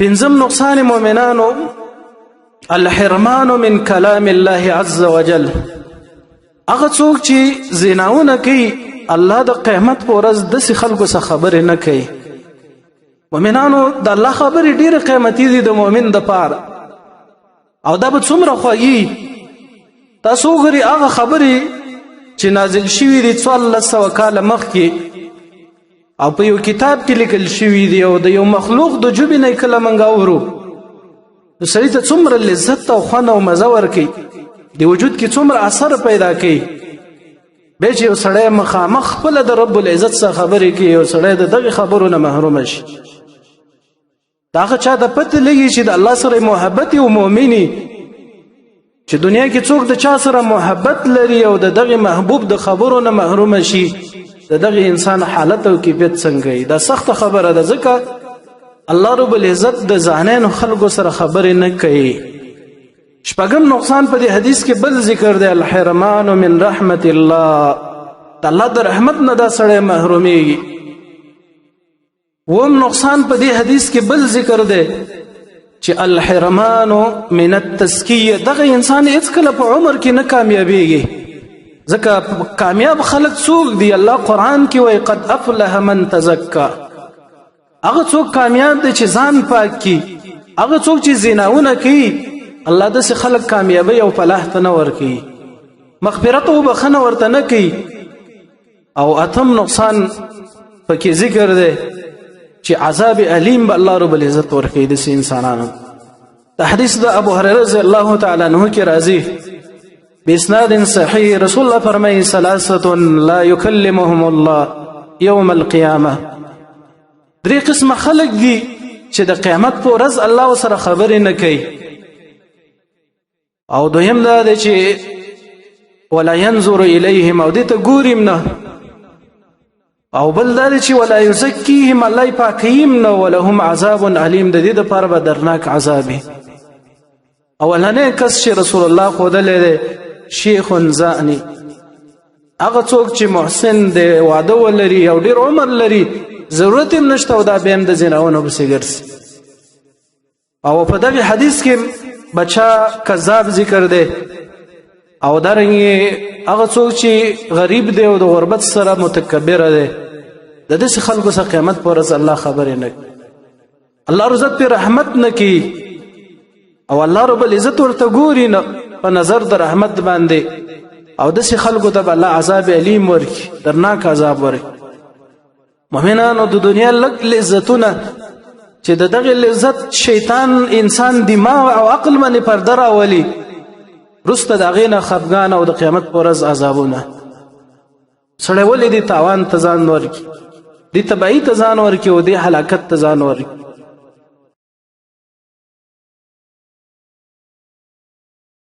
پنځم نقصان مؤمنانو، الحرمان من کلام الله عز وجل. هغه څوک چې زناونه کوي، الله د قیامت پر ورځ داسې خلکو سره خبرې نه کوي. مؤمنانو، د الله خبرې ډېرې قیمتي دي د مؤمن دپاره، او دا به څومره خوږي. تاسو وګورئ، هغه خبرې چې نازل شوي دي 1400 کاله مخکې او په یو کتاب کې لیکل شوي دي، او د یو مخلوق د ژبې نه کله موږ اورو، نو سړي ته څومره لذت او خوند او مزه ورکوي، د وجود کې څومره اثر پیدا کوي. بیا چې یو سړی مخامخ خپله د رب العزت سره خبرې کوي، یو سړی د دغې خبرو نه محروم شي، دا هغه چا ته پته لګي چې د الله سره محبت او مؤمني. چې دنیا کې څوک د چا سره محبت لري او د دغه محبوب د خبرو نه محروم شي، د دغه انسان حالت او کیفیت څنګه وي؟ دا سخت خبره ده، ځکه الله رب العزت د ځانانو خلکو سره خبرې نه کوي. شپږم نقصان په دې حدیث کې بل ذکر دی، الحرمان من رحمت الله. د الله د رحمت نه دا سړی محرومېږي. وم نقصان په دې حدیث کې بل ذکر دی چې الحرمان من التزکیه. دغه انسان هیڅ کله په عمر کې نه کامیابیږي، ځکه کامیاب خلک څوک دي؟ الله قرآن کې وایي: قد افلح من تزکا. هغه څوک کامیاب دی چې ځان پاک کی. هغه څوک چې زیناونه کوي، الله داسې خلک کامیابی او فلاح ته نه ورکوي، مغفرت او بخښنه ورته نه کوي. او اتم نقصان پکې ذکر دی چې عذاب الیم به الله رب العزت ورکوي داسې انسانانو. د حدیث د ابو هريره رضی الله تعالی عنہ کې راځي باسناد صحیح، رسول الله فرمایي: ثلاثه لا يكلمهم الله يوم القيامه. درې قسمه خلک دي چې د قیامت په ورځ الله سره خبرې نه کوي. او دویم دا دی چې ولا ينظر الیهم، او دې ته ګوریم نه. او بل دا دی چې ولا یزکیهم، الله پاکیم نه، ولهم عذاب الیم، د دې لپاره به درناک عذاب. اولنې کس چې رسول الله ښودلی دی، شیخ زانی، هغه څوک چې محسن دی، واده ولري او ډیر عمر لري، ضرورت هم نشته، او دا بیا هم د زناونو پسې ګرځي. او په دغه حدیث کې بچا کذاب ذکر دی. او درنګ هغه څوک چې غریب دی او د غربت سره متکبر دی، د دې خلکو سره قیامت پر ورځ الله خبرې نه، الله رزت پر رحمت نه کی، او الله رب العزت ورته ګوري نه په نظر د رحمت باندې. او د خلکو ته الله عذاب الیم ورکي، درناک عذاب ورکي. مؤمنانو، د دنیا لږ لذتونه چې د دغه لذت شیطان انسان دماغ او عقل باندې پرده راولي، وروسته د هغې نه خفګان او د قیامت پر ورځ عذابونه. سړی ولې دې تاوان ته ځان ورکړي، دې تباهي ته ځان ورکړي او دې هلاکت ته ځان ورکړي؟